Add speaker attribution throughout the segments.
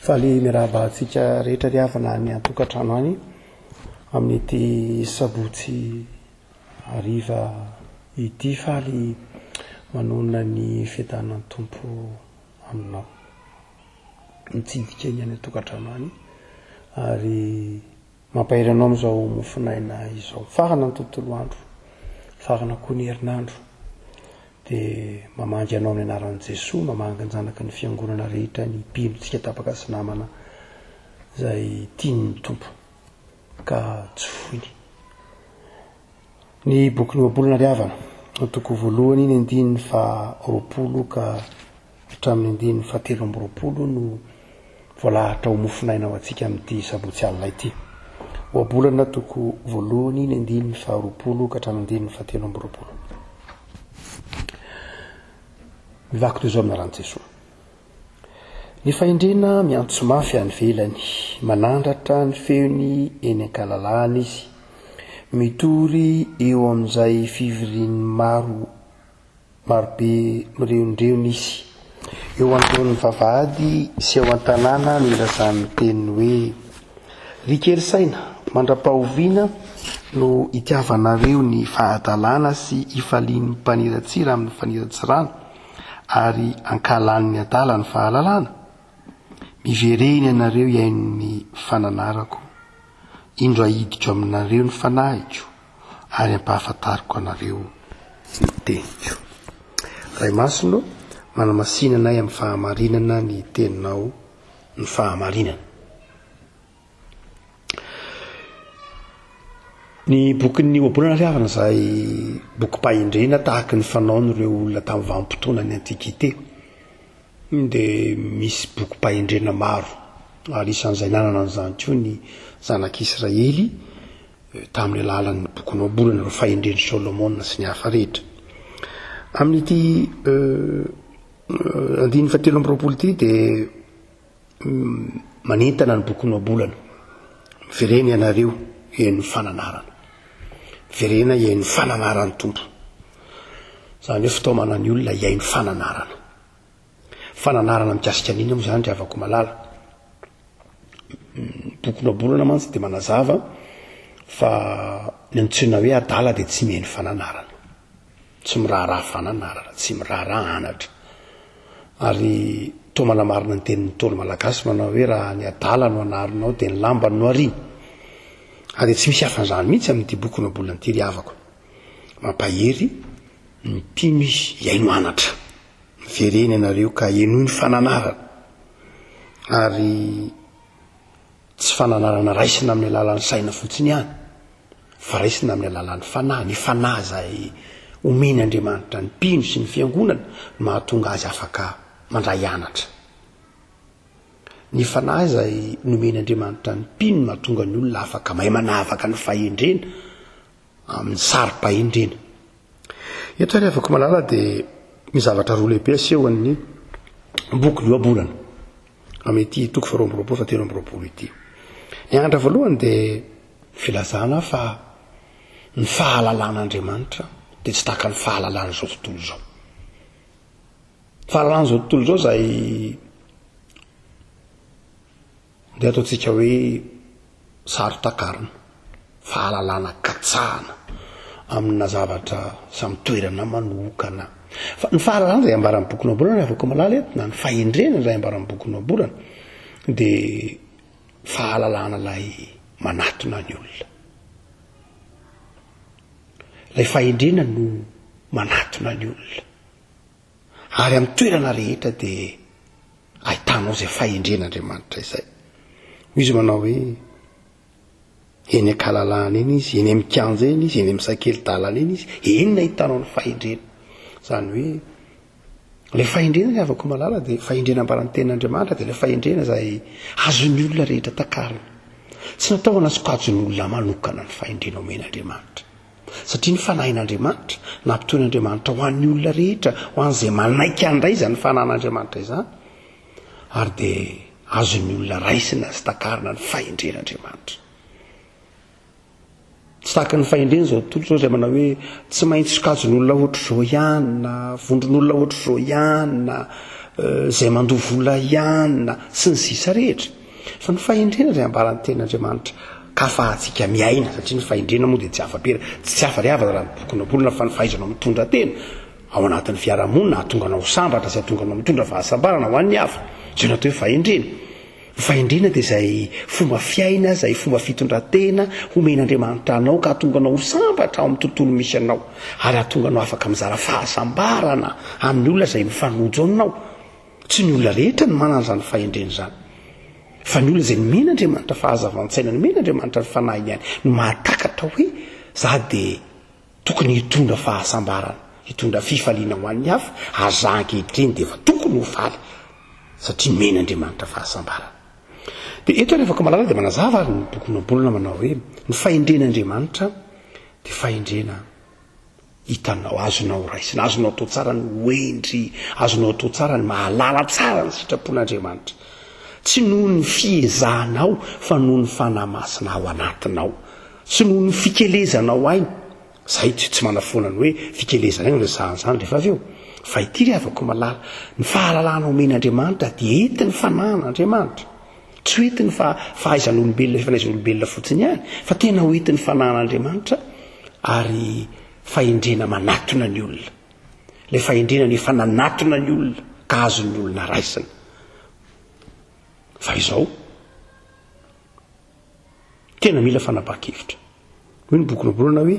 Speaker 1: Faly miarahaba antsika rehetra ry havana any an-tokantrano any amin'ity sabotsy hariva ity. Faly manonona ny fiadanan'ny Tompo aminao. Mitsidika ny any an-tokantrano any ary Mampahery anao amin'izao mofon'aina izao. Mifarana ny tontolo andro, mifarana koa ny herinandro. Dia mamangy anao amin'ny anaran'i Jesoa, mamangy ny zanaky ny fiangonana rehetra, ny mpino tsika tapaka sy namana izay tian'ny Tompo ka tsy foiny. Ny bokin'ny Ohabolana ry havana, toko voalohany ny andininy faha 20 ka hatramin'ny andininy faha 23 no voalahatra ho mofon'aina ho antsika amin'ity sabotsy alina ity. Ohabolana toko voalohany ny andininy faha 20 ka hatramin'ny andininy faha 23. Mivaky toy izao amin'ny anaran'i Jesoa. Ny fahendrena miantso mafy any ivelany, manandratra ny feony eny an-kalalahana izy, mitory eo amin'izay fivorian'ny maro marobe mireondreona izy. Eo anoloan'ny vavahady sy ao an-tanàna no ilazany ny teniny hoe, Ry kely saina, mandra-pahoviana no hitiavanareo ny fahadalana sy hifalian'ny mpaniratsira amin'ny faniratsirana? ary ankahalan'ny adala ny fahalalana? Miverena ianareo hihaino ny fananarako, indro ahidiko aminareo ny fanahiko, ary ampahafantariko anareo ny teniko. Ray Masina ô, manamasina anay amin'ny fahamarinana ny teninao ny fahamarinana. Ny bokin'ny Ohabolana ry havana izay bokim-pahendrena tahaky ny fanaon'ireo olona tamin'ny vanim-potoanan'ny Antiquité dia misy bokim-pahendrena maro ary isan'izay nanana an'izany koa ny zanak'Israely tamin'ny alalan'ny bokin'ny Ohabolana, ireo fahendren'i Solomona sy ny hafa rehetra. Amin'ity andininy fahatelo amby 20 ity dia Manentana ny bokin'ny Ohabolana. Miverena ianareo hihaino ny fananarana. Miverena hihaino ny fananaran'ny Tompo. Izany hoe fitaomana ny olona hihaino fananarana. Fananarana mikasika an'inona moa izany ry havako malala? Ny bokin'ny Ohabolana mantsy dia manazava fa ny antsoina hoe adala dia tsy mihaino fananarana. Tsy miraharaha fananarana, tsy miraharaha anatra. Ary toa manamarina ny tenin'ny Ntaolo malagasy manao hoe raha ny adala no anarinao dia ny lambany no ariana. Ary dia tsy misy hafan'izany mihitsy amin'ity boky Nobolana ity ry havako. Mampahery ny mpino izy hihaino anatra. Miverena ianareo ka henoy ny fananarana. Ary tsy fananarana raisina amin'ny alalan'ny saina fotsiny ihany. fa raisina amin'ny alalan'ny Fanahy, ny Fanahy izay omen' Andriamanitra ny mpino sy ny fiangonana no mahatonga azy afaka mandray anatra. Ny Fanahy izay nomen' Andriamanitra ny mpino no mahatonga ny olona afaka mahay manavaka ny fahendrena amin'ny sarim-pahendrena. Eto ary havako malala dia ny zavatra roa lehibe asehon'ny boky ny ohabolana amin'ity toko faharoa amby 20 fa 23 ity. Ny anatra voalohany dia Filazana fa ny fahalalan'Andriamanitra dia tsy tahaka ny fahalalan'izao tontolo izao. Fahalalan'izao tontolo izao izay dia ataontsika hoe saro-takarina, fahalalana katsahana amina zavatra samy toerana manokana. Fa ny fahalalana izay ambaran'ny boky Noabolana, ry havako malala eto, na ny fahendrena izay ambaran'ny boky Noabolana, dia Fahalalana ilay manatona ny olona. Ilay fahendrena no manatona ny olona. Ary amin'ny toerana rehetra dia ahitanao izay fahendren'Andriamanitra izay. Hoy izy manao hoe, eny an-kalalahana eny izy, eny amin'ny kianja eny izy, eny amin'ny sakeli-dalana eny izy, eny no ahitanao ny fahendrena. Izany hoe Ilay fahendrena ry havako malala dia fahendrena ambaran'ny tenin'Andriamanitra dia ilay fahendrena izay azon'ny olona rehetra takarina. Tsy natao ho ana sokajin'olona manokana ny fahendrena omen'Andriamanitra. Satria ny fanahin'Andriamanitra, nampitoin'Andriamanitra ho an'ny olona rehetra, ho an'izay manaiky handray izany fanahin'Andriamanitra izany, ary dia azon'ny olona raisina sy takarina ny fahendren'Andriamanitra. Tsy tahaka ny fahendrena izao tontolo izao izay manao hoe tsy maintsy sokajin'olona ohatr'izao ihany na vondron'olona ohatr'izao ihany na. izay mandoa vola ihany na sy ny sisa rehetra. Fa ny fahendrena izay ambaran'ny tenin'Andriamanitra ka afahantsika miaina, satria ny fahendrena moa dia tsy afa-pera, tsy hafa ry havana raha ny bokin'Ohabolana fa ny fahaizanao mitondra tena ao anatin'ny fiarahamonina hahatonga anao ho sambatra sy hahatonga anao mitondra fahasambarana ho an'ny hafa. Izay no atao hoe fahendrena. Ny fahendrena dia izay fomba fiaina, izay fomba fitondran-tena omen'Andriamanitra anao ka hahatonga anao ho sambatra ao amin'ny tontolo misy anao ary hahatonga anao afaka mizara fahasambarana amin'ny olona izay mifanojo aminao. Tsy ny olona rehetra no manana izany fahendrena izany. Fa ny olona izay nomen'Andriamanitra fahazavan-tsaina, nomen'Andriamanitra ny fanahiny ihany no mahatakatra hoe za dia Tokony hitondra fahasambarana, hitondra fifaliana ho an'ny hafa, ary za ankehitriny dia efa tokony ho faly satria nomen'Andriamanitra fahasambarana. Dia eto ary afaka malala dia manazava ary ny bokin'ny Ohabolana manao hoe ny fahendren'Andriamanitra dia fahendrena hitanao, azonao raisina, azonao atao tsara ny ho hendry, azonao atao tsara ny mahalala tsara ny sitrapon'Andriamanitra. Tsy noho ny fiezahanao fa noho ny Fanahy Masina ao anatinao. Tsy noho ny fikelezanao aina, zahay tsy tsy manafoana ny hoe fikelezana aina resahana izany rehefa avy eo, fa ity ry havako malala, ny fahalalana omen'Andriamanitra dia entin'ny fanahin'Andriamanitra, tsy ho entin'ny fa fahaizan'olombelona fifanaizan'olombelona fotsiny ihany, fa tena ho entin'ny fanahin'Andriamanitra ary fahendrena manatona ny olona, ilay fahendrena no efa nanatona ny olona ka azon'ny olona raisina. Fa izao. Tena mila fanapahan-kevitra. Hoy ny boky Noborona hoe,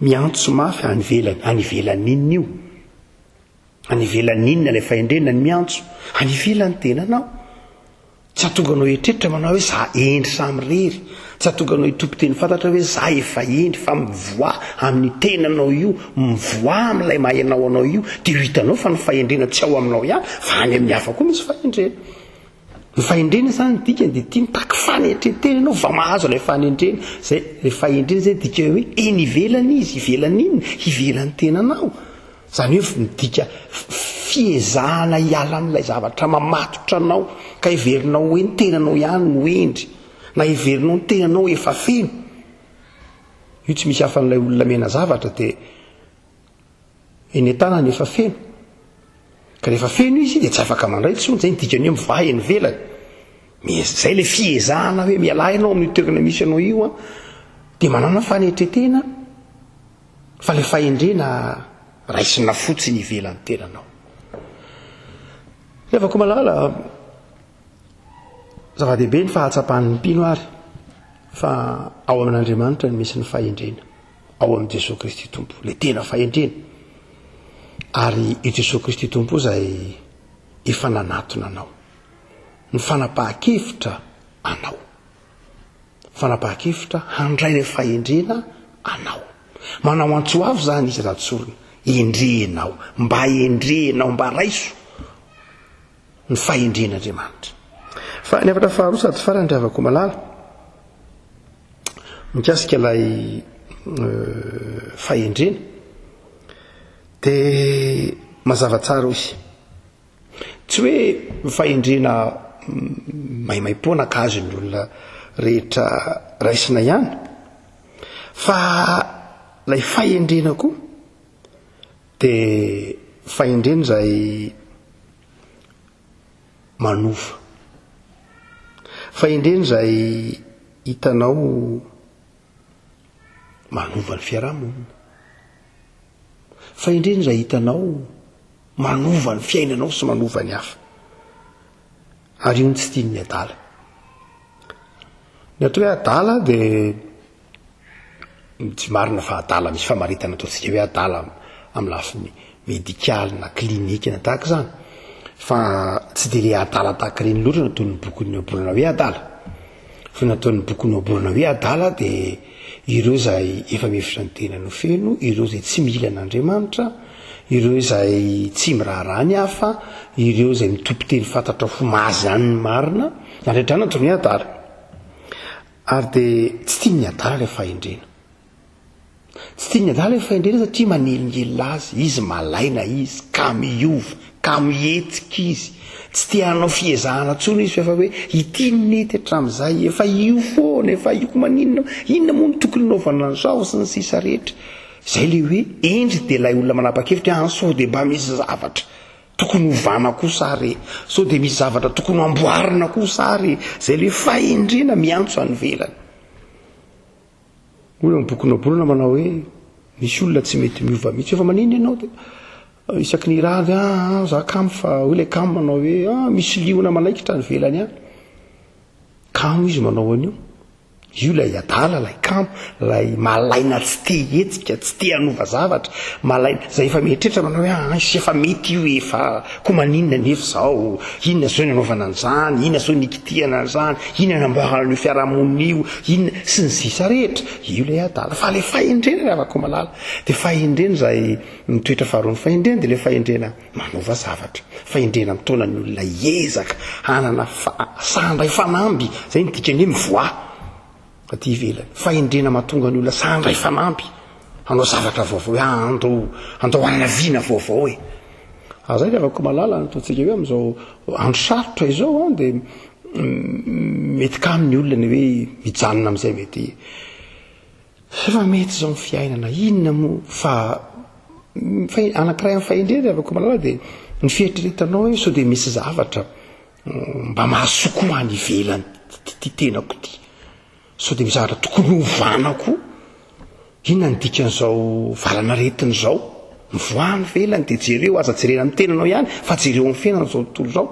Speaker 1: miantso mafy any ivelany. Any ivelany inona io? Any ivelany inona ilay fahendrena ny miantso? Any ivelany tenanao. Tsy hahatonga anao hieritreritra manao hoe za hendry samirery. Tsy hahatonga anao hitompo teny fantatra hoe za efa hendry fa mivoaha amin'ny tenanao io, mivoaha amin'ilay maha ianao anao io dia ho hitanao fa ny fahendrena tsy ao aminao ihany fa any amin'ny hafa koa misy fahendrena. Ny fahendrena izany ny dikany dia ity mitaky fanetren-tena ianao vao mahazo ilay fanendrena. Izay, ilay fahendrena izay dika hoe eny ivelany izy, ivelany inona? Ivelan'ny tenanao. Izany hoe midika fiezahana hiala amin'ilay zavatra mamatotra anao ka heverinao hoe ny tenanao ihany no hendry na heverinao ny tenanao efa feno. Io tsy misy hafan'ilay olona mena zavatra dia Eny an-tanany efa feno. Ka rehefa feno izy dia tsy afaka mandray intsony, izay ny dikany hoe mivaha eny ivelany. Miez- izay ilay fiezahana hoe mialà ianao amin'io toerana misy anao io an, dia manana fanetren-tena fa ilay fahendrena raisina fotsiny ivelan'ny tenanao. Ry havako malala, zava-dehibe ny fahatsapan'ny mpino ary fa ao amin'Andriamanitra no misy ny fahendrena. ao amin'i Jesoa Kristy Tompo, ilay tena fahendrena. Ary i Jesoa Kristy Tompo izay efa nanatona anao, ny fanapahan-kevitra anao, fanapahan-kevitra handray ilay fahendrena anao. Manao antso avo izany izy raha tsorina, endrehinao, mba endrehinao, mba raiso ny fahendren'Andriamanitra. Fa ny hafatra faharoa sady farany ry havako malala, Mikasika ilay fahendrena dia mazava tsara izy. Tsy hoe fahendrena maimaimpoana ka azon'ny olona rehetra raisina ihany fa ilay fahendrena koa dia fahendrena izay manova. Fahendrena izay hitanao manova ny fiarahamonina. Fahendrena izay hitanao manova ny fiainanao sy manova ny hafa. Ary io no tsy tian'ny adala. Ny atao hoe adala dia Tsy marina fa adala, misy famaritana ataontsika hoe adala amin'ny lafiny medikaly na klinika na tahaka izany. Fa tsy dia le adala tahaka ireny loatra no ataon'ny bokin'ny Ohabolana hoe adala. Fa ny ataon'ny bokin'ny Ohabolana hoe adala dia ireo izay efa mihevitra ny tenany ho feno, ireo izay tsy mila an'Andriamanitra, ireo izay tsy miraharaha ny hafa, ireo izay mitompo teny fantatra ho maha izany ny marina, na rehetra izany ataony hoe adala. Ary dia tsy tian'ny adala ilay fahendrena. Tsy tian'ny adala ilay fahendrena satria manelingelina azy, izy malaina izy, kamo hiova, kamo hihetsika izy, tsy te hanao fiezahana intsony izy fa efa hoe ity no nety hatramin'izay, efa io foana, efa io koa maninona, inona moa no tokony hanaovana an'izao sy ny sisa rehetra. Izay ilay hoe hendry dia ilay olona manapa-kevitra hoe an sao dia mba misy zavatra. tokony hovana kosa ary e, sao dia misy zavatra tokony ho amboarina kosa ary e, izay ilay fahendrena miantso any ivelany. Hoy ny bokin'ny Ohabolana manao hoe misy olona tsy mety miova mihitsy. Efa maninona ianao dia isaky ny irany ah, ah za kamo fa hoy ilay kamo manao hoe ah misy liona manaikitra any ivelany any. Kamo izy manao an'io. Io ilay adala, ilay kamo, ilay malaina tsy te hihetsika, tsy te hanova zavatra, malaina, izay efa mieritreritra manao hoe ah, sy efa mety io efa, koa maninona nefa izao, inona izao ny anaovana an'izany, inona izao ny nikitihana an'izany, inona namboarana an'io fiarahamonina io, inona, sy ny sisa rehetra. Io ilay adala. Fa ilay fahendrena ry havako malala, dia fahendrena izay ny toetra faharoan'ny fahendrena dia ilay fahendrena manova zavatra. Fahendrena mitaona ny olona hiezaka hanana saha handray fanamby, izay no dikany hoe mivoaha aty ivelany. Fahendrena mahatonga ny olona saha handray fanamby, hanao zavatra vaovao hoe ah, andao, andao hanana vina vaovao e. Ary izay ry havako malala, ny ataontsika hoe amin'izao andro sarotra izao an, dia mety kamo ny olona ny hoe mijanona amin'izay mety Efa mety izao ny fiainana, inona moa fa fa anankiray amin'ny fahendrena ry havako malala dia ny fieritreretanao hoe sao dia misy zavatra mba mahasoa koa any ivelany ity tenako ity, sao dia misy zavatra tokony hovana koa, inona ny dikan'izao valanaretina izao, mivoaha any ivelany dia jereo, aza jerena amin'ny tenanao ihany fa jereo amin'ny fiainana izao tontolo izao.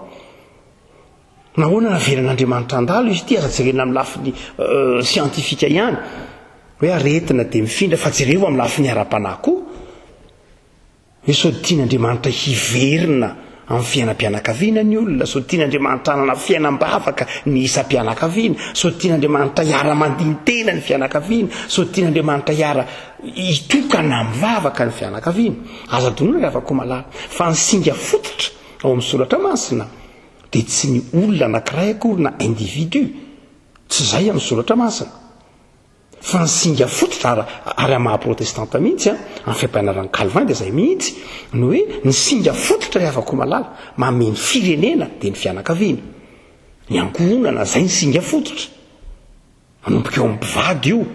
Speaker 1: Nahoana navelan'Andriamanitra handalo izy ity? Aza jerena amin'ny lafiny siantifika ihany hoe aretina dia mifindra fa jereo amin'ny lafiny ara-panahy koa. Hoe sao tian'Andriamanitra hiverina amin'ny fiainam-pianakaviana ny olona, sao tian'Andriamanitra hanana fiainam-bavaka ny isam-pianakaviana, sao tian'Andriamanitra hiara-mandini-tena ny fianakaviana, sao tian'Andriamanitra hiara hitokana mivavaka ny fianakaviana. Aza adinoina ry havako malala fa ny singa fototra ao amin'ny soratra masina dia tsy ny olona anankiray akory na individu, tsy izay amin'ny soratra masina, fa ny singa fototra ary ary amin'ny maha protestanta mihitsy an, amin'ny fampianaran'i Calvin dia izay mihitsy, ny hoe ny singa fototra ry havako malala, mamehy ny firenena dia ny fianakaviana, ny ankohonana, izay ny singa fototra. Manomboka eo amin'ny mpivady io,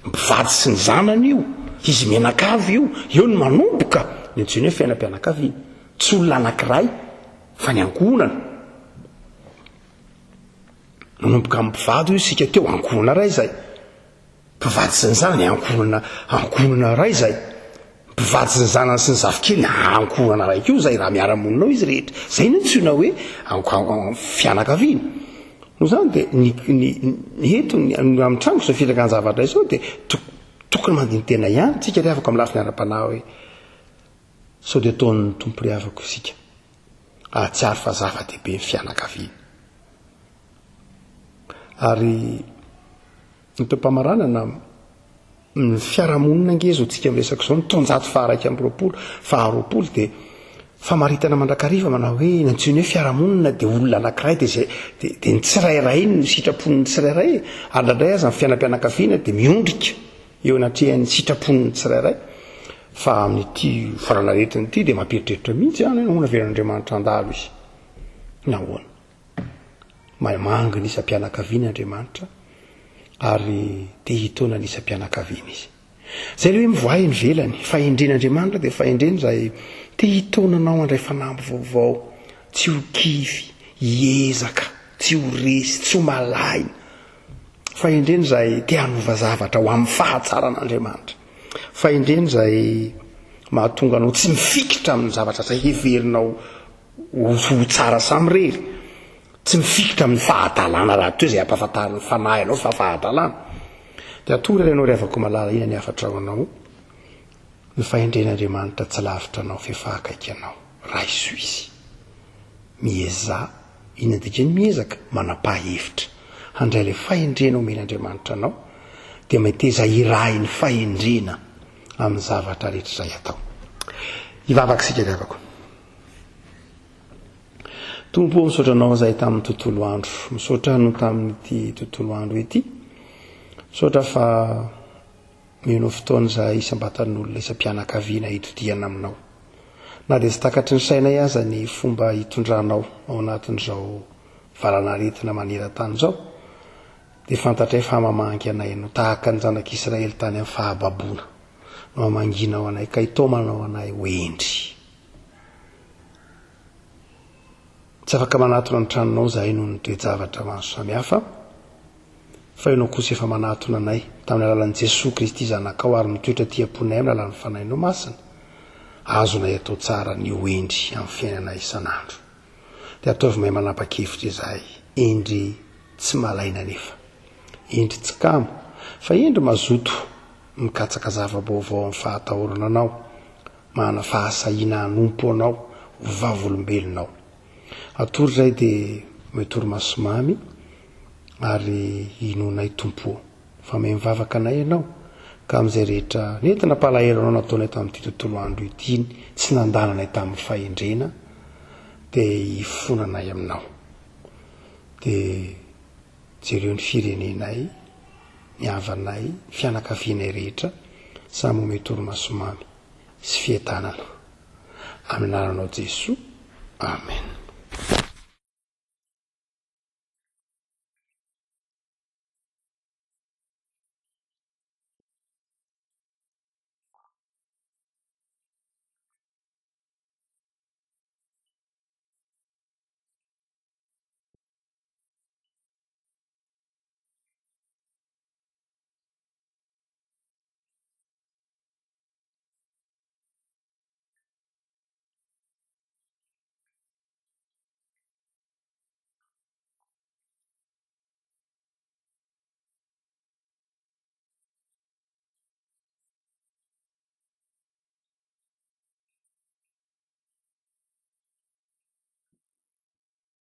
Speaker 1: mpivady sy ny zanany io, izy mianakavy io, eo no manomboka ny antsoina hoe fiainam-pianakaviana. Tsy olona anankiray fa ny ankohonana. Manomboka amin'ny mpivady hoy isika teo, ankohonana iray izay. Mpivady sy ny zanany, ankohonana, ankohonana iray izay. Mpivady sy ny zanany sy ny zafikeliny, ankohonana iray koa izay raha miara-monina ao izy rehetra. Izay no antsoina hoe fianakaviana. Noho izany dia ny, ny, ny eto ny, ny amin'ny trango izao filangan-javatra izao dia tokony mandini-tena ihany tsika ry havako amin'ny lafiny ara-panahy hoe sao dia ataon'ny Tompo ry havako isika hahatsiaro fa zava-dehibe ny fianakaviana. Ary Ny taom-pamaranana, ny fiarahamonina ange izao tsika miresaka izao, ny taonjato faha-21, faha-20 dia famaritana mandrakariva manao hoe ny antsoina hoe fiarahamonina dia olona anankiray dia izay dia dia ny tsirairay ny sitrapon'ny tsirairay e. Ary indraindray aza ny fiainam-pianakaviana dia miondrika eo anatrehan'ny sitrapon'ny tsirairay. Fa amin'ity valanaretina ity dia mampieritreritra mihitsy aho hoe nahoana avelan'Andriamanitra handalo izy? Nahoana? Mahay mangy ny isam-pianakaviana Andriamanitra ary te hitaona ny isam-pianakaviana Izy. Izay ilay hoe mivoaha eny ivelany. Fahendren'Andriamanitra dia fahendrena izay te hitaona anao handray fanamby vaovao, tsy ho kivy, hiezaka, tsy ho resy, tsy ho malaina. Fahendrena izay te hanova zavatra ho amin'ny fahatsaran'Andriamanitra. Fahendrena izay mahatonga anao tsy mifikitra amin'ny zavatra izay heverinao Ho tsara samirery, tsy mifikitra amin'ny fahadalana rahateo izay ampahafantarin'ny fanahy anao fa fahadalana. Dia atoro ary ianao ry havako malala, inona ny hafatra ho anao? Ny fahendren'Andriamanitra tsy lavitra anao f'efa akaiky anao. Raiso izy. Miezaha, inona ny dikan'ny miezaka? Manapaha hevitra handray ilay fahendrena omen'Andriamanitra anao, dia meteza hirahin'ny fahendrena amin'ny zavatra rehetra izay atao. Hivavaka isika ry havako. Tompo ô, misaotra Anao izahay tamin'ny tontolo andro. Misaotra Anao tamin'ity tontolo andro ity. Misaotra fa mino fotoana izahay isam-batan'olona, isam-pianakaviana hitodihana aminao. Na dia tsy takatry ny sainay aza ny fomba hitondranao ao anatin'izao valanaretina maneran-tany izao, dia fantatray fa mamangy anay Ianao, tahaka ny zanak'Israely tany amin'ny fahababoana no hamangianao anay ka hitaomanao anay ho hendry. Tsy afaka manatona ny tranonao izahay noho ny toe-javatra maro samihafa, fa Ianao kosa efa manatona anay tamin'ny alalan'i Jesoa Kristy Zanakao ary mitoetra aty am-ponay amin'ny alalan'ny Fanahinao Masina. Azonay atao tsara ny ho hendry amin'ny fiainana isan'andro. Dia ataovy mahay manapa-kevitra izahay, hendry tsy malaina anefa, hendry tsy kamo, fa hendry mazoto mikatsaka zava-baovao amin'ny fahatahorana Anao, manana fahasahiana hanompo Anao ho vavolombelonao. Atory izay dia omeo torimaso mamy ary inoanay Tompo ô fa mahay mivavaka anay Ianao ka amin'izay rehetra nety nampalahelo Anao nataonay tamin'ity tontolo andro ity tsy nandananay tamin'ny fahendrena dia hifonanay Aminao. Dia jereo ny firenenay, ny havanay, ny fianakavianay rehetra samy omeo torimaso mamy sy fiadanana. Amin'ny anaranao Jesoa. Amen.